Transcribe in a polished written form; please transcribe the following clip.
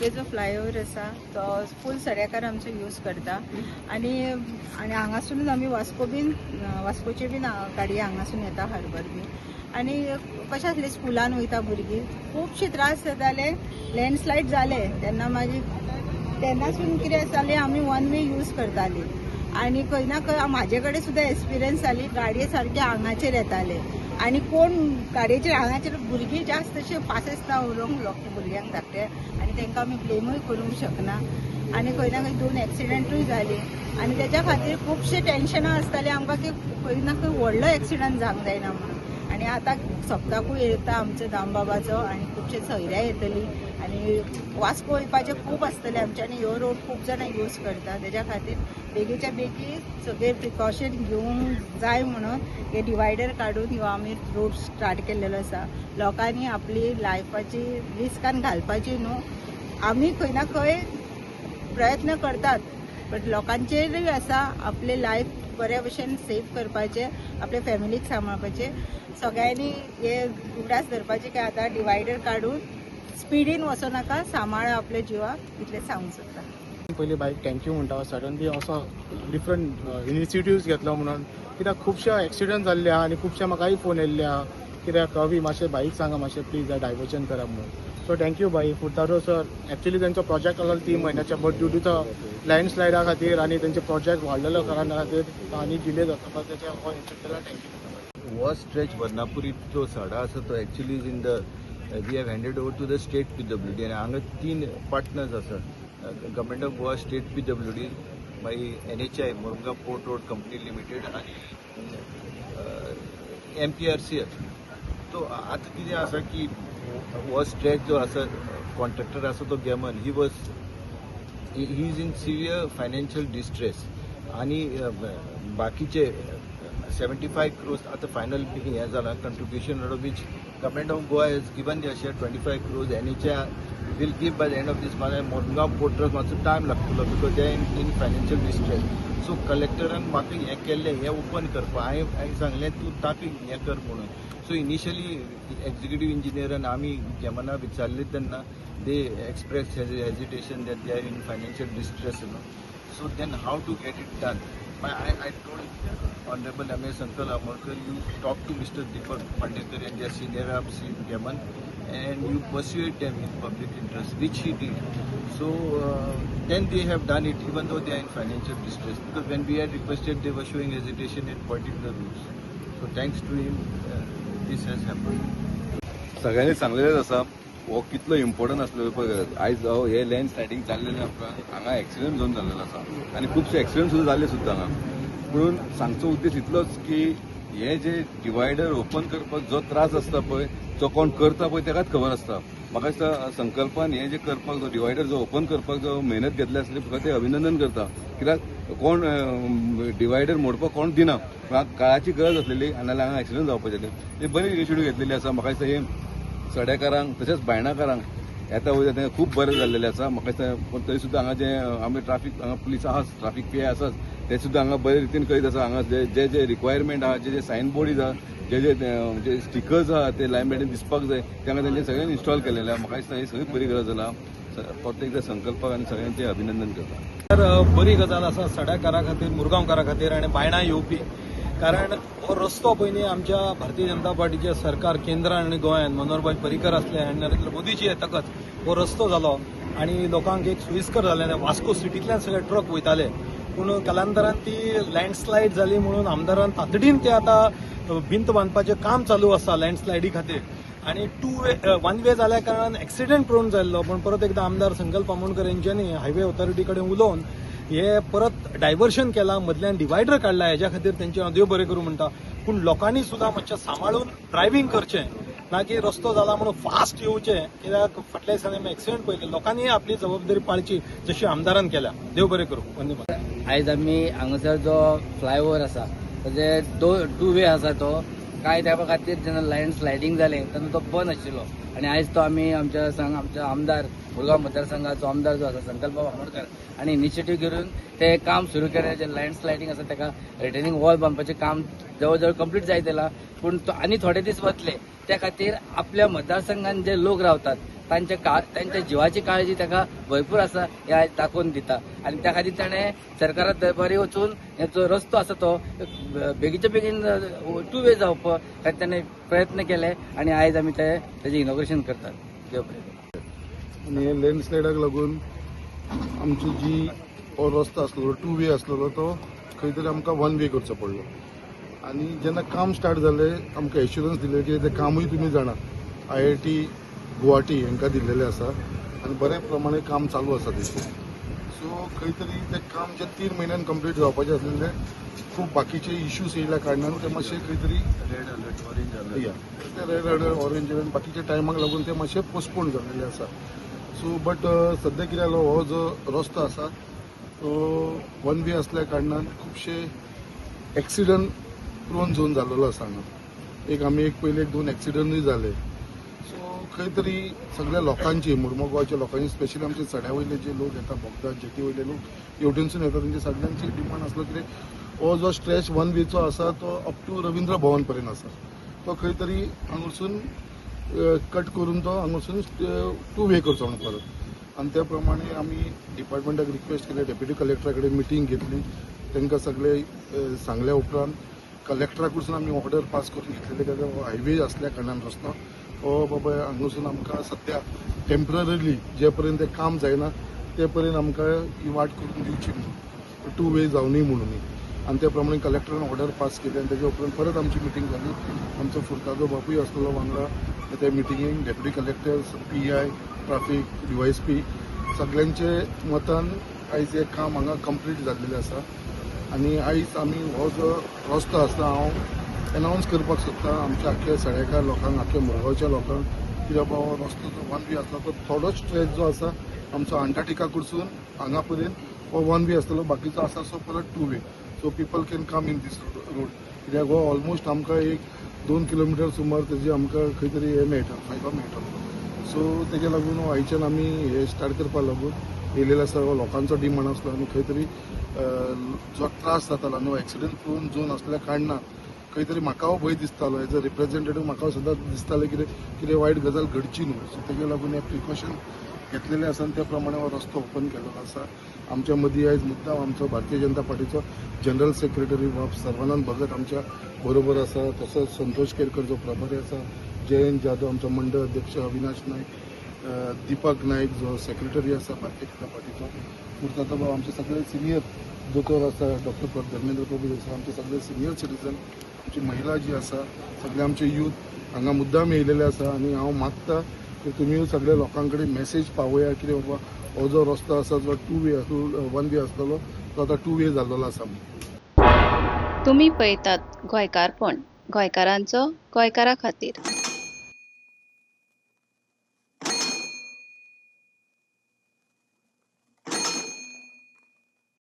तापयेचो flyover आसा तो फूल सड्याकार आमचो यूज करता आनी आनी हांगासुनूच आमी वास्को बीन वास्कोचे बीन गाडये हांगासून येता हार्बर बीन. आनी कशें आसलें स्कुलान वयता भुरगीं खुबशे त्रास जाताले, लँडस्लायड जाले तेन्ना मागीर तेन्नासून कितें जालें आमी वन वे यूज करताली आनी खंय ना खंय म्हाजे कडेन सुद्दां एक्सपिरियन्स जाली, गाडये सारके आंगाचेर येताले आनी कोण गाडयेचेर आंगाचेर भुरगीं जास्त अशें पासेसना उलोवंक लोक भुरग्यांक धाकटे आनी तांकां आमी ब्लेमूय करूंक शकना. आनी खंय ना खंय 2 एक्सिडंटूय जाली आनी तेच्या खातीर खुबशे टेन्शनां आसतालीं आमकां की खंय ना खंय व्हडलो एक्सिडंट जावंक जायना म्हणून. आनी आतां सप्ताकूय येता आमचो दामबाबाचो आनी खुबशे सोयऱ्या येतली आनी वास्को वयपाचें खूब आसतलें आमचें आनी ह्यो रोड खूब जाणां यूज करता, तेज्या खातीर बेगीच्या बेगीन सगळे प्रिकॉशन घेवंक जाय म्हणून हे डिवायडर काडून ह्यो आमी रोड स्टार्ट केल्लेलो आसा. लोकांनी आपली लायफाची रिस्कान घालपाची न्हू, आमी खंय ना खंय प्रयत्न करतात बट लोकांचेरूय आसा आपले लायफ बऱ्या भशेन सेफ करपाचें, आपल्या फॅमिलीक सांबाळपाचें. सगळ्यांनी हे उगडास धरपाचें की आतां डिवायडर काडून स्पिडीन वचों नाका, सांबाळ आपल्या जिवाक, इतलें सांगूंक सोदता. पयलीं बायक thank you म्हणटा, सडनली असो डिफरंट इनिशिएटिव्स घेतलो म्हणून, कित्याक खुबशे एक्सिडंट जाल्ले आहा आनी खुबशे म्हाकाय फोन येयल्ले आहा कित्याक कवी मातशें बाईक सांगा मातशें प्लीज डायवर्जन करा म्हणून. सो thank you बाई. फुर्तादो सर एक्चुअली तेंचो प्रोजेक्ट आसलो 3 म्हयन्याचे, बट ड्यू टू the लँडस्लायडा खातीर आनी तेंचे प्रोजेक्ट वाडलेलो कारणा खातीर आनी डिले जाता, तेच्या हो thank you. हो स्ट्रेच वर्णापुरीचो सडा आसा तो actually is in the we have handed over to the state PWD आनी हांगा 3 पार्टनर्स आसा, government of Goa, state PWD, मागीर NHI Mormugao port road company limited आनी MPRCL. तो आतां कितें आसा की हो स्ट्रेच जो आसा कॉन्ट्रॅक्टर आसा तो Gammon, he is in severe financial distress आनी बाकीचे 75 crores आतां फायनल हें जालां contribution out of which government of Goa has given their share 25 crores, NHI will give by the end of this month. आनी Murgaon port trust मातसो time लागतलो because they in financial distress. So कलेक्टरान म्हाका हें केल्लें हें open करपाक हांवें सांगलें तूं तापी हें कर म्हणून. सो इनिशियली एक्झिक्युटीव इंजिनियरान आमी गॅमना विचारले तेन्ना they express hesitation that they are in financial distress न्हू. So then how to get it done. I told Honorable M.A. Sankalp Amonkar, you talk to Mr. Deepak Pandekar and their senior ups in Gammon and you persuade them in public interest, which he did. So then they have done it even though they are in financial distress, because when we had requested they were showing hesitation and pointing the routes. So thanks to him this has happened. सगळ्यांनी सांगलेलेच आसा हो कितलो important आसलो पळय. आयज हे land स्लायडींग जाल्लेलें आमकां हांगा एक्सिडंट जावन जाल्लेलो आसा आनी खुबशे एक्सिडंट सुद्दां जाल्ले सुद्दां हांगा. म्हणून सांगचो उद्देश इतलोच की हे जे डिवायडर ओपन करपाक जो त्रास आसता पळय, जो कोण करता पळय ताकाच खबर आसता. म्हाका दिसता संकल्पान हे जे करपाक जो डिवायडर जो ओपन करपाक जो मेहनत घेतली आसली फक्त ते अभिनंदन करता, कित्याक कोण डिवायडर मोडपाक कोण दिना, काळाची गरज आसलेली आनी नाल्यार हांगा एक्सिडंट जावपाचे. ते बरी इनिशिएटीव घेतलेली आसा. म्हाका दिसता हे सड्याकारांक तशेंच बायणाकारांक येता वयता तें खूब बरें जाल्लेलें आसा. म्हाका दिसता पूण तरी सुद्दां हांगा जे आमी ट्राफीक हांगा पुलीस आहाच, ट्राफीक पी I आसाच, ते सुद्दां हांगा बरे रितीन करीत आसा. हांगा जे जे जे रिक्वायरमेंट आहा, जे जे सायन बोर्डीज आहा, जे जे जे स्टिकर्स आहा ते लायन बेडीन दिसपाक जाय, ते हांगा तेंचे सगळ्यांनी इन्स्टॉल केलेले आहा. म्हाका दिसता ही सगळी बरी गरज जाला. परत एकदां संकल्पाक आनी सगळ्यांचें अभिनंदन करता. तर बरी गजाल आसा सड्याकारा खातीर, मुरगांवकारा खातीर आनी बायणां येवपी, कारण हो रस्तो पयलीं आमच्या भारतीय जनता पार्टीचे सरकार केंद्रान आनी गोंयान मनोहरभाई पर्रीकर आसले आनी नरेंद्र मोदीजी येतकच हो रस्तो जालो आनी लोकांक एक सोयीस्कर जालें. वास्को सिटींतल्यान सगळे ट्रक वयताले, पूण कालांतरान ती लँडस्लायड जाली म्हणून आमदारान तातडीन ते आतां भिंत बांदपाचें काम चालू आसा लँडस्लायडी खातीर. आनी टू वे वन वे जाल्या कारणान एक्सिडंट प्रोन जाल्लो, पूण परत एकदां आमदार संकल्प आमोणकर हेंच्यांनी हायवे ऑथॉरिटी कडेन उलोवन हे परत डायवर्शन केला, मदल्यान डिवायडर काडला. हेज्या खातीर तेंचे हांव देव बरें करूं म्हणटा. पूण लोकांनी सुद्दां मातशें सांबाळून ड्रायव्हींग करचें, ना की रस्तो जाला म्हणून फास्ट येवचें, कित्याक फाटल्या दिसांनी आमी एक्सिडंट पळयले. लोकांनी आपली जबाबदारी पाळची जशी आमदारान केल्या. देव बरें करूं. वंदे मातरम. आयज आमी हांगासर जो फ्लायओवर आसा ताजे टू वे आसा तो कांय तेंपा खातीर जेन्ना लँड स्लायडींग जालें तेन्ना तो बंद आशिल्लो आनी आयज तो आमी आमच्या आमच्या आमदार मुरगांव मतदारसंघाचो आमदार जो आसा संकल्प आमोणकर आनी इनिशिएटीव घेवन ते काम सुरू केलें. जे लँड स्लायडींग आसा ताका रिटेनिंग वॉल बांदपाचें काम जवळ जवळ कंप्लीट जायत येयलां, पूण तो आनी थोडे दीस वतले. त्या खातीर आपल्या मतदारसंघान जे लोक रावतात तांच्या तांच्या जिवाची काळजी ताका भरपूर आसा हें आयज दाखोवन दिता. आनी त्या खातीर ताणें सरकारा दरबारी वचून हे जो रस्तो आसा तो बेगीच्या बेगीन टू वे जावपा खातीर ताणें प्रयत्न केले आनी आयज आमी ते तेजें इनॉग्रेशन करतात. देव बरें करूं. आनी हे लँडस्लायडाक लागून आमची जी हो रस्तो आसलेलो टू वे आसलेलो तो खंय तरी आमकां वन वे करचो पडलो. आनी जेन्ना काम स्टार्ट जालें आमकां एश्युरन्स दिलें की तें कामूय तुमी जाणा IIT Guwahati हांकां दिल्लेलें आसा आनी बऱ्या प्रमाणे काम चालू आसा तेचें. सो खंय तरी तें काम जें 3 म्हयन्यान कंप्लीट जावपाचें आसलेलें खूब बाकीचे इश्यूज येयल्या कारणान ते मातशें खंय तरी रेड अलर्ट, ऑरेंज अलर्ट, या ते रेड अलर्ट, ऑरेंज अलर्ट बाकीच्या टायमाक लागून ते मातशें पोस्टपोन जाल्लेलें आसा. सो बट सद्या कितें जालो हो जो रस्तो आसा तो वन वे आसल्या कारणान खुबशे एक्सिडंट प्रोन झोन जाल्लो आसा हांगा. एक आमी एक पयले 1-2 एक्सिडंटूय जाले. सो खंय तरी सगळ्या लोकांची, मुर्मगांवच्या लोकांची, स्पेशली आमचे सड्या वयले जे लोक येता, बोगदा जेटी वयले लोक हेवटेनसून येता, तेंचे सगळ्यांची डिमांड आसलो कितें हो जो स्ट्रेच वन वेचो आसा तो अप टू रवींद्र भवन पर्यंत आसा, तो खंय तरी हांगासून कट करून तो हांगासून टू वे करचो म्हणून परत. आनी त्या प्रमाणे आमी डिपार्टमेंटाक रिक्वेस्ट केले, डेप्युटी कलेक्टरा कडेन मिटींग घेतली, तांकां सगळे सांगल्या उपरांत कलेक्टरा कडसून आमी ऑर्डर पास करून घेतलेले कित्याक हायवे आसल्या कारणान रस्तो हो बाबा हांगासून आमकां सद्या टेम्पररीली जे पर्यंत तें काम जायना ते पर्यंत आमकां ही वाट करून दिवची म्हणून, टू वे जावनी म्हणून. आनी त्या प्रमाणे कलेक्टरान ऑर्डर पास केली आनी तेच्या उपरांत परत आमची मिटींग जाली. आमचो फुर्तादो बापूय आसलेलो वांगडा त्या मिटिंगेक, deputy collector, PI, traffic, DYSP सगळ्यांचे मतान आयज हें काम हांगा कंप्लीट जाल्लेलें आसा. आनी आयज आमी हो जो रस्तो आसा हांव एनावन्स करपाक सोदता आमच्या आख्या सड्याकार लोकांक, आख्या मुरगांवच्या लोकांक, कित्याक बाबा हो रस्तो जो वन वे आसलो तो थोडोच स्ट्रेच जो आसा आमचो अंटार्क्टिका कडसून हांगा पर्यंत हो वन वे आसतलो, बाकीचो आसा सो परत two way. So people can come in this road. कित्याक हो ऑलमोस्ट आमकां 1-2 किलोमिटर सुमार तेजी आमकां खंय तरी हें मेळटा, फायदो मेळटलो. सो तेज्या लागून आयच्यान आमी हे स्टार्ट करपाक लागून येयलेले आसा. हो लोकांचो डिमांड आसलो आनी खंय तरी जो त्रास जातालो आनी हो एक्सिडंट प्रोन झोन आसल्या कारणान खंय तरी म्हाका भंय दिसतालो एज अ रिप्रेझेंटेटीव, म्हाका सदांच दिसतालें कितें कितें वायट गजाल घडची न्हू. सो तेज्या लागून हें प्रिकॉशन घेतलेलें आसा आनी त्या प्रमाणे हो रस्तो ओपन केलेलो आसा. आमच्या मदीं आयज मुद्दाम आमचो भारतीय जनता पार्टीचो जनरल सेक्रेटरी बाब सर्वानंद भगत आमच्या बरोबर आसा, तसोच संतोष केरकर जो प्रभारी आसा, जयंत जाधव आमचो मंडळ अध्यक्ष, अविनाश नायक, दीपक नायक जो सेक्रेटरी आसा भारतीय जनता पार्टीचो, फुर्तादो बाब आमचे सगळे सिनियर दोतोर आसा, डॉक्टर धर्मेंद्र प्रभू आसा, आमचे सगळे सिनियर सिटीजन, आमची महिला जी आसा, सगळे आमचे यूथ हांगा मुद्दाम येयलेले आसा. आनी हांव मागता की तुमी सगळ्या लोकां कडेन मेसेज पावया कितें बाबा हो जो रस्तो आसा जो टू वे वन वे आसलेलो तो आतां टू वे जाल्लो आसा. तुमी पळयतात गोंयकारपण, गोंयकारांचो गोंयकारा खातीर.